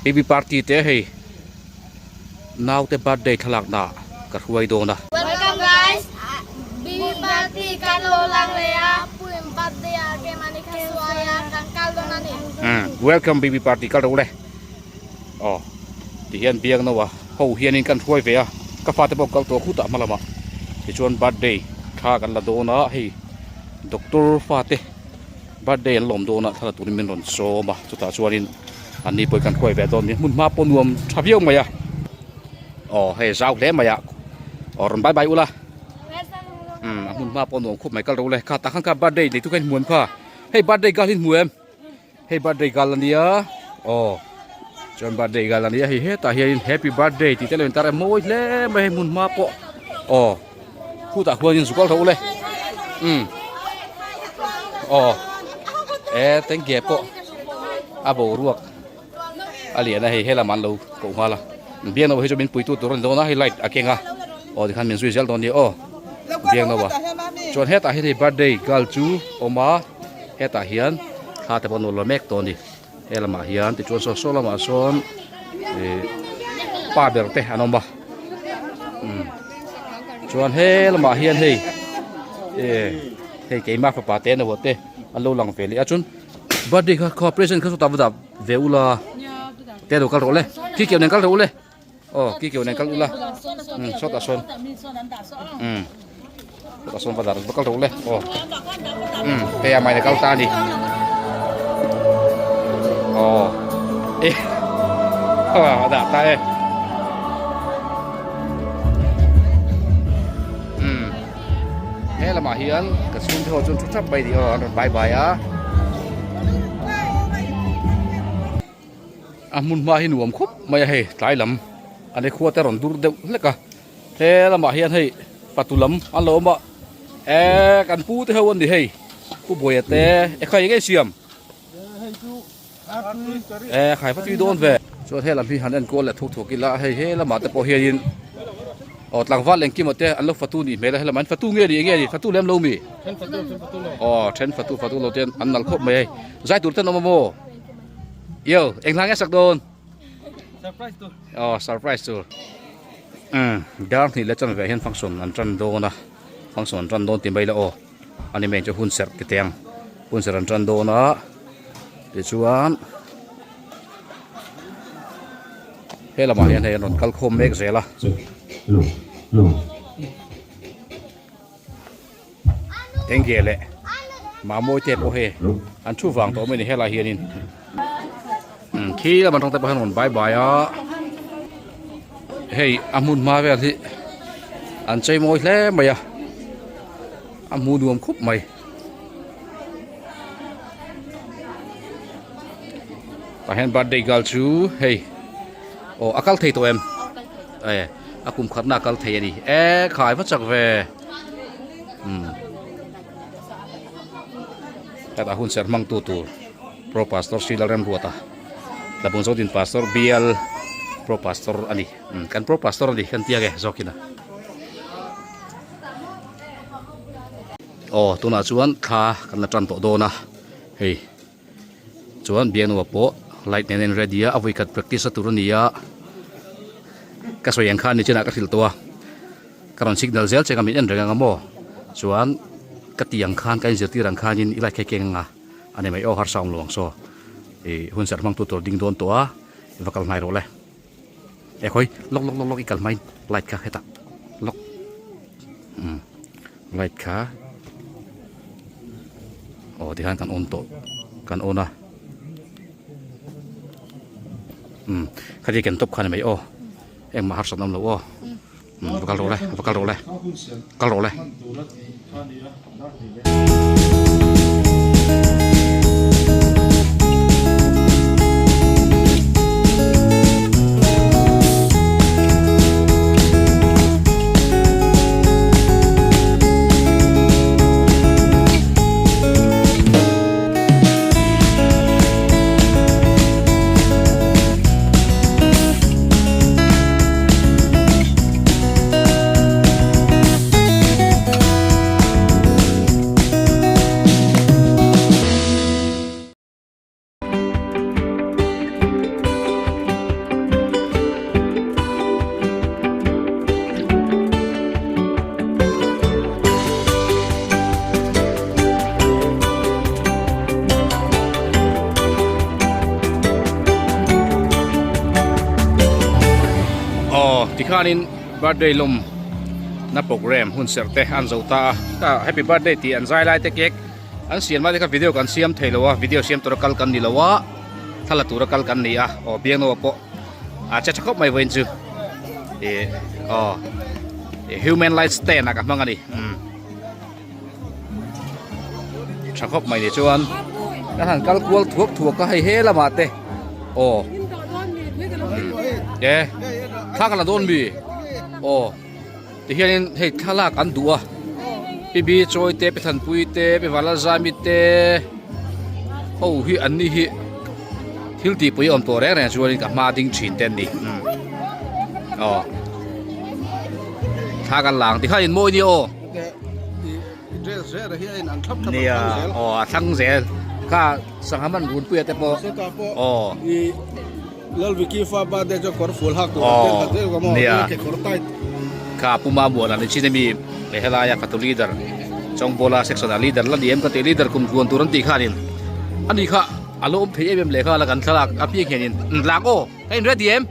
Baby party te hei naute birthday thlalak na ka hruai dawn a. Welcome guys baby party kan lo lang leh a puin birthday ah keimahni kha suai a kan kal dawn a ni. Welcome baby party kal ro le aw ti hian biang no a ho hianin kan hruai ve a ka fate pawh kal tawh khutah hma lamah tichuan birthday thla kan la dawn a hei doctor fate Birthday an lawm dawn a thla la turin min rawn sawm a chutah chuanin an ni pawh hi kan hruai ve dawn a ni hmun hma pawh nuam tha viau mai a aw hei zau hle mai a aw rawn bye bye ula umm a hmun hma pawh nuam khawp mai kal ro le kha tah khan kha birthday nei tu kha in hmu em kha hei birthday girl hi in hmu em hei birthday girl ania aw chuan birthday girl ania hei hetah hianin happy birthday tih te lo intar a mawi hle mai hei hmun hma pawh aw. Khutah khuanin zu kal ro le. Um. Aw. E tengge pawh a boruak a lian a hei helam an lo koh nghal a. Biangno hi chu min puitu tur a ni dawn a hei light a keng a. Aw tikhan min zui zel dawn nia aw. Biangno a. Chuan hetah hian hei birthday girl chu awm a hetah hian thla te pawh an lo la mek tawh a ni. He lamah hian tichuan saw saw lamah sawn ih pa ber te an awm a umm chuan he lamah hian hei eh hei keimah fapa te an te an lo lang ve leh a chuan birthday kha khaw present kha sawtah va dah ve ula te lo kal rawh le khi keuh nen kal rawh u le aw khi keuh nen kal ula umm sawtah sawn umm sawtah sawn va dah va kal rawh u le aw umm te a mai na kal ta a ni aw eh aw a dah ta e umm he lamah hian ka chhungte ho chuan thu thap mai a ni aw an rawn bye bye a. A hmun hma hi nuam khawp mai a hei tlai lam a ni khua te rawn dur deuh hlek a he lamah hian hei fatu lam an lo awm a eh kan pu te ho an ni hei pu buaia te e khai enge siam eh khai va tui dawn ve chuan he lam hi han enkawl leh thuk thuk ila hei he lamah te pawh hianin aw tlangval engkim te an lo fatu nih hmel a helamah an fatu nge ni enge ni fatu lem lo mi aw then fatu fatu lo te an nal khawp mai hei zai tur te an awm a maw. Yo, eng hla nge sak dawn? Surprise tur. Oh, surprise tur. Dar hnih leh chan ve hian function an tan dawn a. Function an tan dawn ti mai la aw. Ani mai chu hun serh ti teng. Hun serh an tan dawn a. Tichuan he lamah hian hei an rawn kal khawm mek zel a. Enge leh Mamawi te pawh hei an thu vang tawh mai a ni helai hianin khi lam atang te pawh hian rawn bai bai a hei a hmun hma vel hi an chei mawi hle mai a a hmuh nuam khup mai tah hian birthday girl chu hei aw a kal thei tawh em e a kum khatna a kal thei a ni e khai va chak ve. Umm hetah hun serh hmang tu tur pro pastor Sri Lalremruata Tlabung Zodin pastor bial pro pastor a ni umm kan pro pastor a ni kan tia nge zawkin a aw tunah chuan thla kan la tan tawh dawn a hei chuan biaknuah pawh light nen a in ready a a vawikhat practice a tur a ni a ka sawi ang khan nichinah ka hrilh tawh a. Ka rawn signal zel che ka min en reng anga maw chuan ka ti ang khan ka inzirtir ang khanin i light kha i keng anga a ni mai aw harsa awm lo ang saw i hun serh hmang tu tur ding dawn tawh a i va kal hnai rawh le e khawi lawk lawk lawk lawk i kal hmain light kha hetah lawk umm light kha aw tikhan kan on tawh kan on a umm khati ken tawp kha a ni mai aw engmah harsat awm lo aw. Va kal rawh le va kal rawh le kal rawh le. Tikhanin birthday lawm na program hun serh te an zo ta a, ta happy birthday tih an zai lai te cake an siam lai te kha video kan siam thei lo a, video siam tura kal kan ni lo a, thla la tura kal kan ni a, aw biangnoa pawh a che tha khawp mai vawiin chu ih aw human light stand ah ka hmang a ni umm. Tha khawp mai ni chuan kan han kal kual thuak thuak a hei he lamah te aw e thla kan la dawn mi aw ti hianin hei thlalak an duh a pi bi chawi te pi thanpui te pi vanlalzami te ho hi an ni hi thil tih pui awm tawh reng reng chuanin ka hma ding thin te an ni aw thla kan la ang tikhan in mawi nia aw. Nia aw a thlang zel kha sangha man runpuia te pawh aw nia kha puma muan an chin ami he helaia fatu leader chawngbola section a leader la ni em ka ti leader kum tluan tur an tih khanin ani kha a lo awm thei em em leh kha la kan thlalak apiang hianin lak aw ka in ready em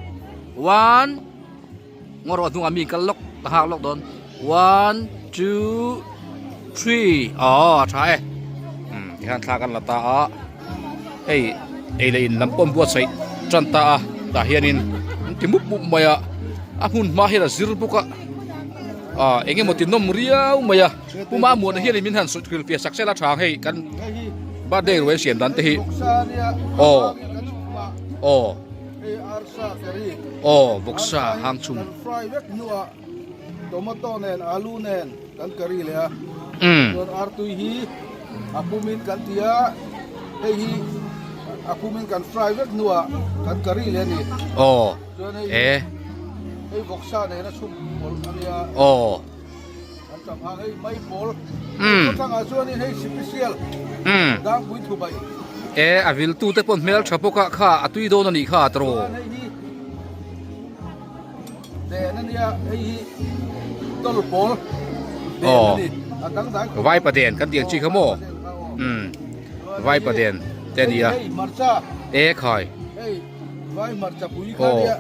one Ngaw rawh hnungah mi kal lawk ka nghak lawk dawn one two three aw a tha e umm tikhan thla kan la ta a hei ei leh in lam pawh an buatsaih tan ta a tah hianin an ti mup mup mai a a hmun hma hian a zir bawk a ah eng emaw ti nawm riau mai a puma muana hianin min han sawi hrilhfiah sak sela tha ang hei kan birthday ruai siam dan te hi aw aw. Hei arsa curry. Aw vawksa hang chhum. Kan fry vek hnuah tomato nen alu nen kan curry leh a. Chuan artui hi a pumin kan ti a, hei hi a pumin kan fry vek hnuah kan curry leh a ni. Aw. Chuan hei hi hei vawksa nen a chhum pawlh a nia. Aw. Kan tam hang hei mai pawl. Khawthlang ah chuanin hei sipisial dangpui thubai. E a vil tu te pawn hmel tha bawk a kha a tui dawn a nih kha a tawrh. Chuan hei hi den a nia hei hi tawl pawl den a ni a dangdai khawp. Vaipa den kan tih ang chi kha maw? Vaipa den te a ni a. Hei hmarcha. E khai. Hei vai hmarcha pui kha a nia.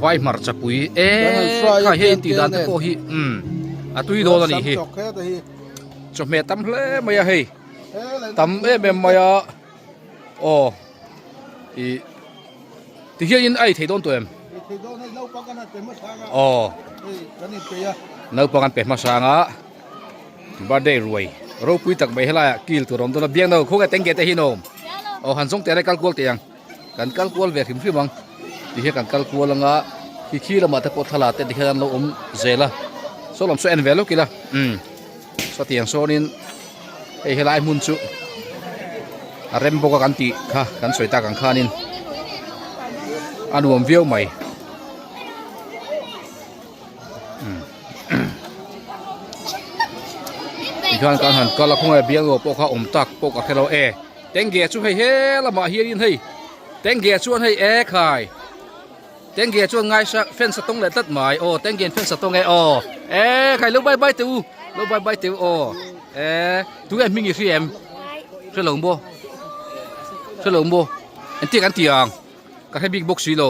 Vai hmarcha pui e khai hei intih dan te pawh hi umm a tui dawn a nih hi chawhmeh tam hle mai a hei tam em em mai a aw ih ti hian in a ei thei dawn tawh em aw naupang an pe hmasa ang a birthday ruai ropui tak mai helai ah kil tur a awm dawn a biang no khawnge tengge te hi an awm aw han zawng teh a kal kual teh ang. Kan kal kual ve hrim hrim ang ti hian kan kal kual anga khi khi lamah te pawh thla te tikhian an lo awm zel a saw lam saw en ve lawk ila umm sawtiang sawnin hei helai hmun chu a rem bawk a kan tih kha kan sawi tak ang khanin a nuam viau mai. Tikhian kan han kal a khawnge bialnuah pawh kha awm tak pawh ka hre lo e. Tengge chu hei he lamah hianin hei Tengge chuan hei e khai Tengge chuan ngaisa fence a tawng leh tlat mai aw Tengge in fence a tawng e aw e khai lo bye bye teh u lo bye bye teh u aw e tunge hming i hria em hre lo maw hre lo maw engtin kan ti ang ka hre bik bawk si lo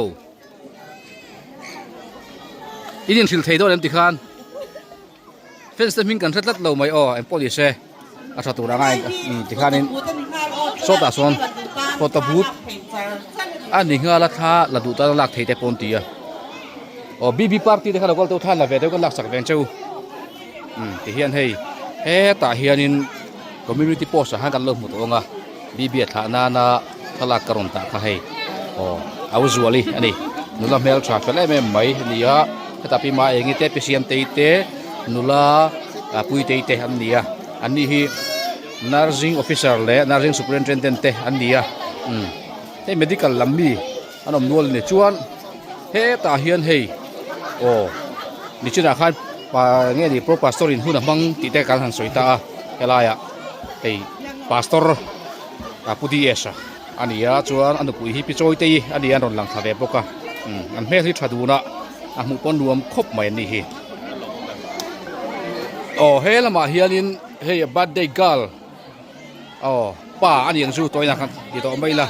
in inhrilh thei dawn em tikhan. Fence te hming kan hre tlat lo mai aw eng pawh ni se a tha tur anga tikhanin sawtah sawn photo booth a ni nghal a thla la duh tan a lak theih te pawh an ti a aw bb party te kha lo kal teuh thla la ve deuh kan laksak ve ang che u tihian hei hetah hianin community post ah khan kan lo hmu tawh ang a bb a thlah nana thlalak ka rawn tah kha hei aw au zuali a ni nula hmeltha fel em em mai a ni a heta pi ma eng te pi siam tei te nula ah pui tei te an ni a an ni hi nursing officer leh nursing superintendent te an ni a umm hei medical lam mi an awm nual a ni chuan hetah hian hei aw nichinah khan pa nge ni pro pastor in hun a hmang tih te kan han sawi ta a helaiah hei pastor a pu DS a a ni a chuan a nupui hi pi chawi te hi a ni a an rawn lang thla ve bawk a umm an hmel hi tha dun a a hmuh pawn nuam khawp mai an nih hi aw he lamah hianin hei a birthday girl aw pa a ni ang chu tawina khan ti tawh mai ila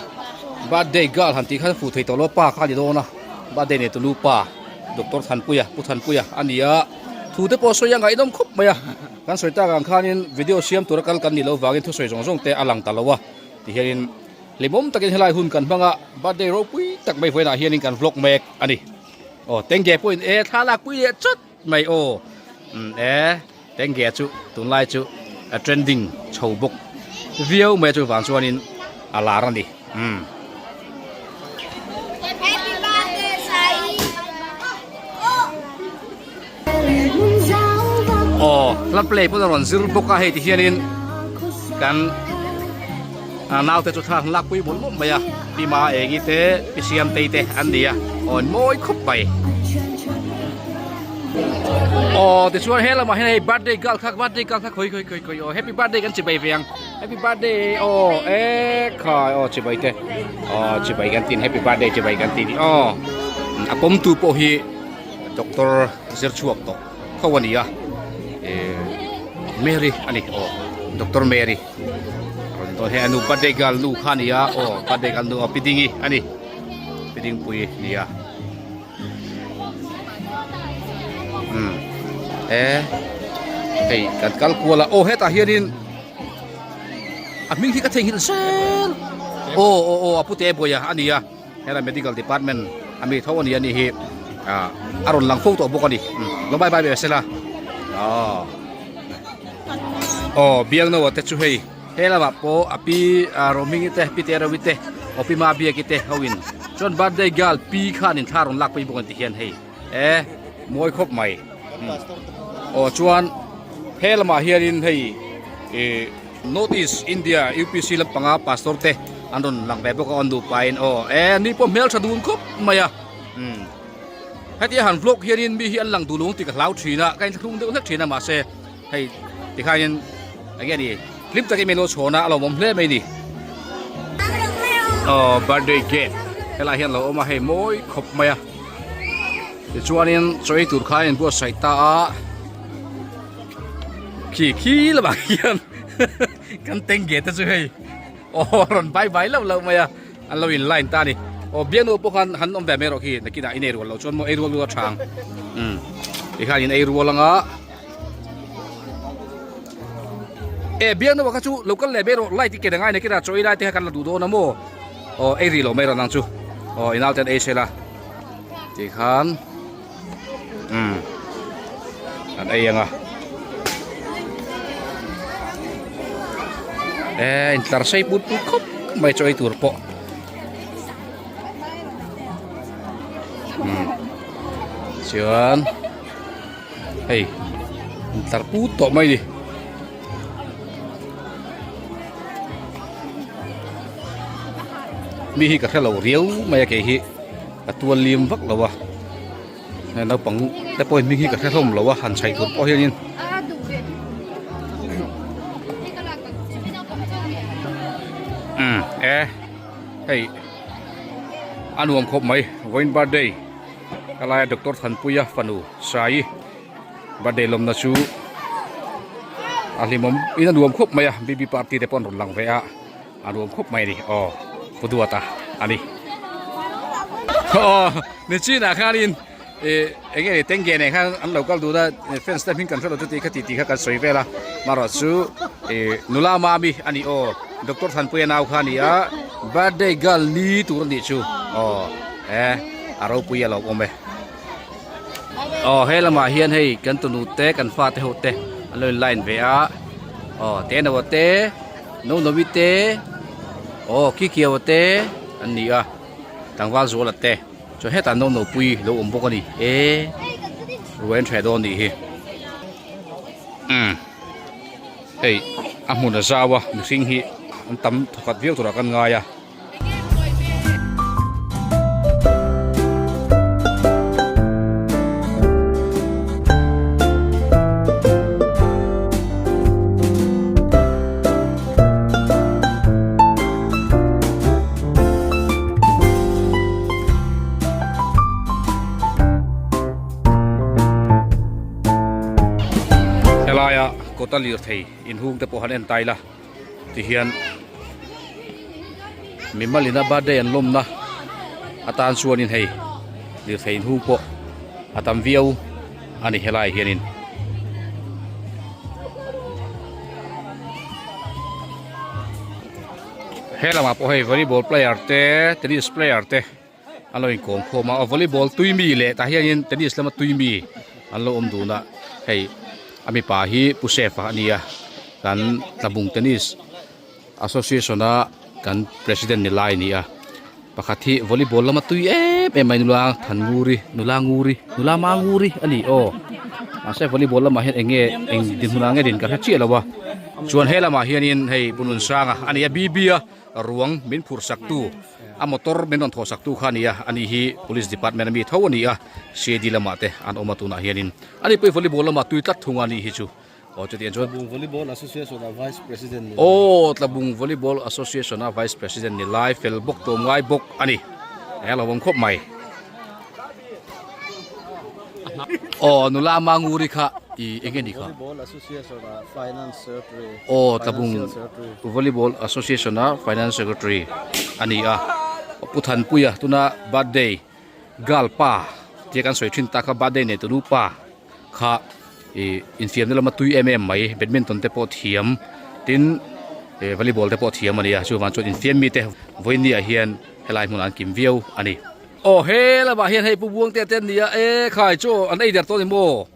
birthday girl han tih khan fuh thei tawh lo pa kha a ni dawn a birthday nei tu nu pa. Doctor Thanpuia Pu Thanpuia a ni a thu te pawh sawi a ngaihnawm khawp mai a kan sawi tak ang khanin video siam tura kal kan nih loh vangin thusawi zawng zawng te a lang ta lo a tihianin hlimawm takin helai hun kan hmang a birthday ropui tak mai vawiinah hianin kan vlog mek a ni aw tengge pawhin e thla lakpui leh chawt mai aw umm e tengge chu tunlai chu a trending chho bawk viau mai a chuvang chuanin a lar a ni umm. Aw hla play pawh a rawn zir bawk a hei ti hianin kan naute chu thla an lakpui mawlh mawlh mai a pi ma engi te pi siamtei te an ni a aw an mawi khawp mai aw tichuan he lamah hian hei birthday girl kha birthday girl kha khawi khawi khawi khawi aw happy birthday kan chibai ve ang happy birthday aw e khai aw chibai te aw chibai kan tin happy birthday chibai kan ti ni aw a pawmtu pawh hi Doctor zir chhuak tawh tho a ni a eh Mary a ni aw Doctor Mary rawn dawn hei a nu birthday girl nu kha a ni a aw birthday girl nu aw pi Dingi a ni pi Dingpui a ni a umm e hei kan kal kual a aw hetah hianin a hming hi ka theihnghilh zel aw aw aw a pute buaia a ni a. Helai medical department a mi tho a ni a ni hi ah a rawn lang fo tawh bawk a ni lo bye bye ve sela aw aw biangnoa te chu hei he lamah pawh a pi ah rohmingi te pi te rovi te aw pi ma biaki te ho in chuan birthday girl pi khan in thla rawn lak pui bawk a ni ti hian hei e mawi khawp mai aw chuan he lamah hianin hei ih. North East India UPC lampanga pastor te an rawn lang ve bawk a awn nupa in aw e ni pawh hmel tha dun khawp mai a umm hetia han vlog hianin mi hi an lang duh lung tih ka hlau thin a ka inthlahrung deuh hlek thin a mahse hei tikhanin enge ni hlim takin min lo chhawn a a lawmawm hle mai ni aw birthday gate helai hian a lo awm a hei mawi khawp mai a tichuanin chaw ei tur kha a inbuatsaih ta a. Khi khi lamah khian kan tengge te chu hei aw rawn bai bai loh loh mai a an lo in line ta a ni aw biaknu pawh khan han awm ve mai erawh khi nakinah in ei rual loh chuan maw ei rual lu a tha ang umm tikhan in ei rual anga e biaknu kha chu lo kal leh mai erawh light i ken angai nakinah chaw ei lai te kha kan la duh dawn a maw aw ei rih loh mai erawh nang chu aw in naute an ei sela tikhan. Umm an ei ang a e intlar sei put put khawp mai chaw ei tur pawh umm chuan hei intlar put tawh mai a ni. Mi hi ka hrelo riau mai a kei hi. A tual lim vak lo a he naupang te pawhin hming hi ka hre hlawm lo a han chhaih tur pawh hianin umm e hei a nuam khawp mai vawiin birthday ka laia doctor Thanpuia fanu Saii birthday lawmna chu a hlimawm in a nuam khawp mai a bb party te pawh an rawn lang ve a. A nuam khawp mai a ni aw pu duata a ni aw nichinah khanin ih eng nge ni tengge nen khan an lo kal dun a fans te hming kan hre lo chu tih kha titi kha kan sawi vel a marawh chu ih nula mami a ni aw doctor Thanpuia nau kha a ni a birthday girl ni tur a nih chu aw e a ropui a lo awm e aw he lamah hian hei kan tunu te kan fate ho te an lo in line ve a aw te no te. Nonovi te aw Kikiawa te an ni a tlangval zuala te chuan hetah Nono pui lo awm bawk a ni e ruai an hreh dawn nih hi umm hei a hmun a zau a mihring hi an tam thawkhat viau turah kan ngai a. Helaia kawta lirthei inhung te pawh han en tai la tihian mimalina birthday an lawmna atan chuanin hei lirthei inhung pawh. A tam viau a ni helaiah hianin. He lamah pawh hei volleyball player te tennis player te an lo inkawm khawm a volleyball tui mi leh tah hianin tennis lama tui mi an lo awm dun a hei a mipa hi pu chef a ni a kan tlabung tennis association a kan president ni lai a ni a pakhat hi volleyball lama tui em em mai nula thannguri nula nguri nula manguri a ni aw mahse volleyball lamah hian eng nge eng dinhmun ah nge din ka hre chiah lo a chuan he lamah hianin hei Pununsanga a ni a B_B a ruang min phurh sak tu a motor min rawn thawh sak tu kha a ni a ani hi police department ami tho a ni a C_I_D lamah te an awm a tunah hianin ani pawh hi volleyball lamah tui tlat thung a ni hi chu. Aw chutiang chuan Tlabung Volleyball Association a Vice President ni lai. Aw Tlabung Volleyball Association a Vice President ni lai fel bawk tlawm ngai bawk a ni. Eng lo awm khawp mai. Aw nula Manguri kha i eng nge ni kha? Volleyball Association a Finance Secretary. Aw Tlabung Volleyball Association a Finance Secretary a ni a. Pu Thanpuia tuna birthday girl pa tia kan sawi thin tak kha birthday nei tunu pa. Kha ih infiamna lama tui em em mai badminton te pawh thiam tin eh volleyball te pawh thiam a ni a chuvang chuan infiam mite vawiin ah hian helai hmunah an kim viau a ni. Aw he lamah hian hei pu buang te te an ni a e khai chu an ei der tawh a ni maw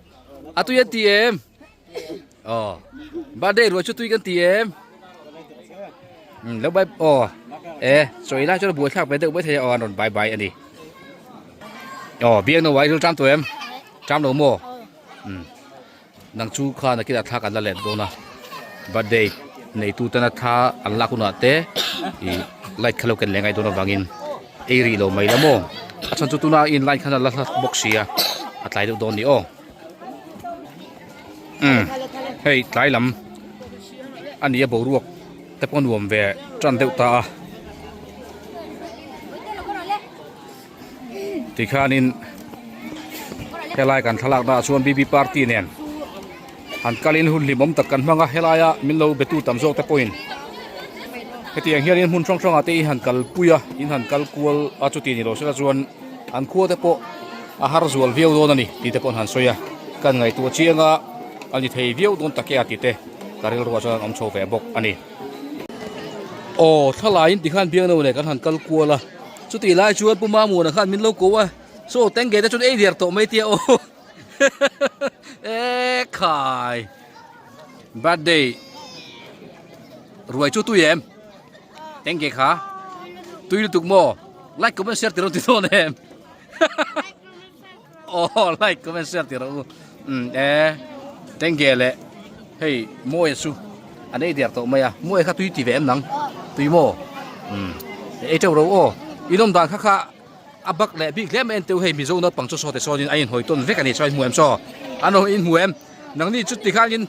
a tui an ti em aw birthday ruai chu tui kan ti em umm lo bai aw e chawi lai chuan buaithlak ve deuh maithei a aw an rawn bai bai a ni aw biak no ai rilṭam tawh em. Ṭam lo maw? Umm nang chu khan a kinah thla kan la let dawn a birthday neitu tana thla an lak hunah te ih light kha lo ken leh ngai dawn avangin ei rih lo mai la maw a chhan chu tuna in line khan a la hla bawk si a a tlai deuh dawn ni aw umm hei tlai lam a ni a boruak te pawh a nuam ve tan deuh ta a Tikhanin helai kan thlalak naah chuan BB party nen han kalin hun hlimawm tak kan hmang a helaia min lo betu tam zawk te pawhin hetiang hianin hmun hrang hrangah te in han kalpui a in han kal kual a chuti ni lo sela chuan an khua te pawh a har zual viau dawn a ni tih te pawh an han sawi a kan ngaihtuah chiang a a ni thei viau dawn tak e a tih te ka rilruah chuan an awm chho ve bawk a ni. Aw thlalaiin tikhan biangno leh kan han kal kual a. Chutih lai chuan Pu Mamuana khan min lo ko a, Saw teng ge te chuan ei der tawh mai tia aw e khai birthday ruai chu tui em teng ge kha tui lutuk maw like comment share ti rawh ti dawn em aw like comment share ti rawh u um e teng ge leh hei mawi chu an ei der tawh mai a mawi kha tui ti ve em nang tui maw um ei teuh ro aw inawm dan kha kha a bak leh bik hle mai en teuh hei mizo naupang chu saw te sawnin a inhawi tawn vek a ni chuan in hmu em saw an awm in hmu em nangni chu tikhanin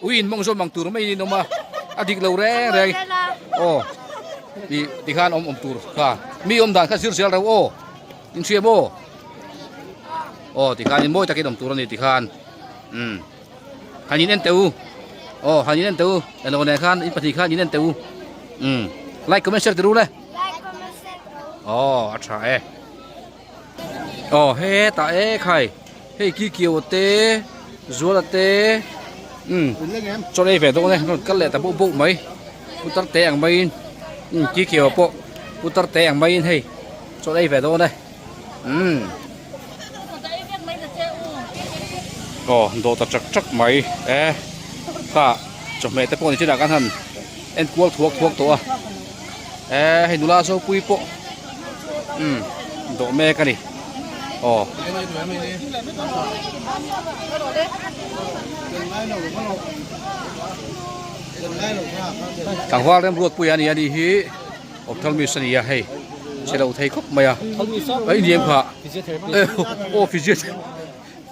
ui in mawng zawm ang tur mai in in awm a a dik lo reng reng aw ti tikhan awm awm tur kha mi awm dan kha zir zel reuh aw in hria maw aw tikhan in mawi takin awm tur a ni tikhan um Han in en teh u aw han in en teh u eng nen khan in pahnih khan in en teh u um like comment share ti ru le aw a tha e aw hetah e khai hei ki kiau te zuala te um chaw ei ve dawn e rawn kal leh ta bauh bauh mai putar te ang maiin um ki kiau pawh putar te ang maiin hei chaw ei ve dawn e. Umm aw dawh ta chak chak mai e kha chawhmeh te pawh ni chinah khan han en kual thuak thuak tawh a e hei nula zopui pawh umm dawh mek a ni aw. Tlangval remruatpui a ni a ni hi. Ophthalmist a ni a hei che lo thei khawp mai a a inliam kha aw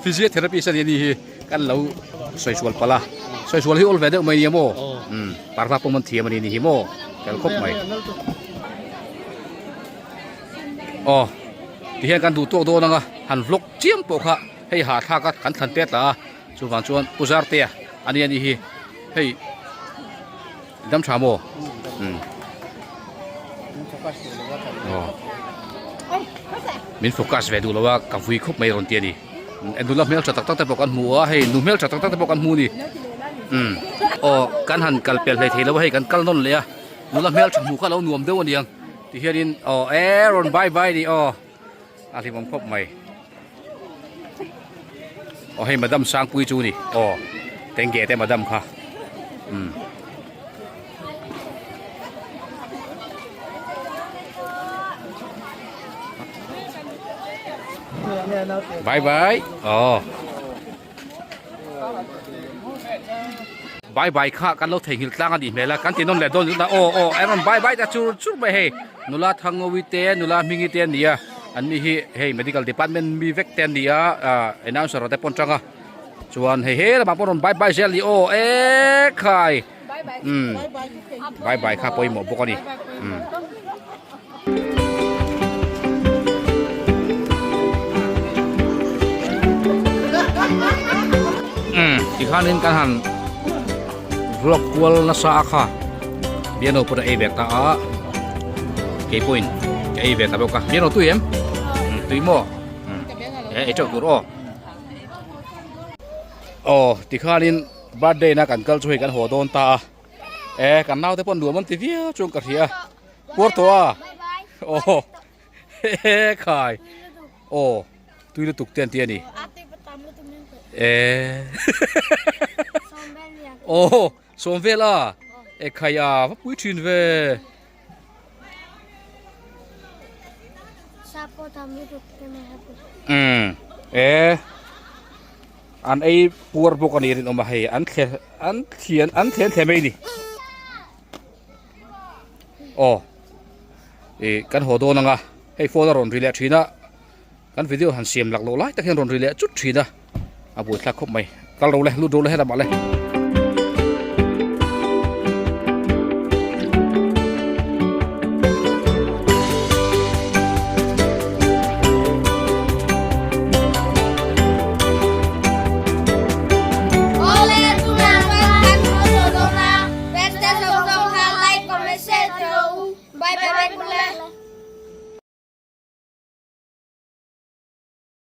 physiotherapist a ni a ni hi kan lo sawi sual palh a sawi sual hi awl ve deuh mai a nia maw umm parva pawm an thiam a ni ni hi maw tel khawp mai aw tihian kan duh tawk dawn ang a han vlog chiam pawh kha hei hahthlak a kan thlan tet lah a chuvang chuan pu Zartea a ni a ni hi hei. Dam tha maw? Umm. Aw. Min focus ve duh lo a, ka vui khawp mai rawn ti a ni. Nula hmel tha tak tak te pawh kan hmu a hei nu hmel tha tak tak te pawh kan hmu a ni umm aw kan han kal pel hlei thei lo a hei kan kal nawn leh a nula hmel tha hmuh kha a lo nuam deuh a niang tihianin aw e rawn bye bye ni aw a hlimawm khawp mai aw hei madam sangpui chu a ni aw tenge te madam kha umm. Bye bye aw bye bye kha kan lo theihnghilh tlang a nih hmel a kan ti nawn leh dawn zut a aw aw a rawn bye bye ta chur chur mai hei nula thangawi te nula hmingi te an ni a an ni hi hei medical department mi vek te an ni a ah announcer te pawh an tang a chuan hei he lamah pawh rawn bye bye zel a ni aw ekhai umm bye bye kha pawimawh bawk a ni umm. Umm tikhanin kan han vlog kual nasa a kha piano pawh a ei ve ta a keipawhin ka ei ve ta bawk a piano tui em tui maw e ei teuh tur aw aw tikhanin birthday na kan kal chu hei kan haw dawn ta a e kan naute pawh nuam an ti viau chuan ka hria a. Puar tawh a aw he khai aw tui lutuk te an ti a ni e aw sawm vel a e khai a va pui thin ve um e an ei puar bawk a ni rinawm a hei an thle an thlian an thlen thle mai a ni. Aw ih kan haw dawn ang a hei phone a rawn ri leh thin a kan video han siam lak loh lai tak hian rawn ri leh chut thin a a buaithlak khawp mai kal ro le lut ro le helamah le.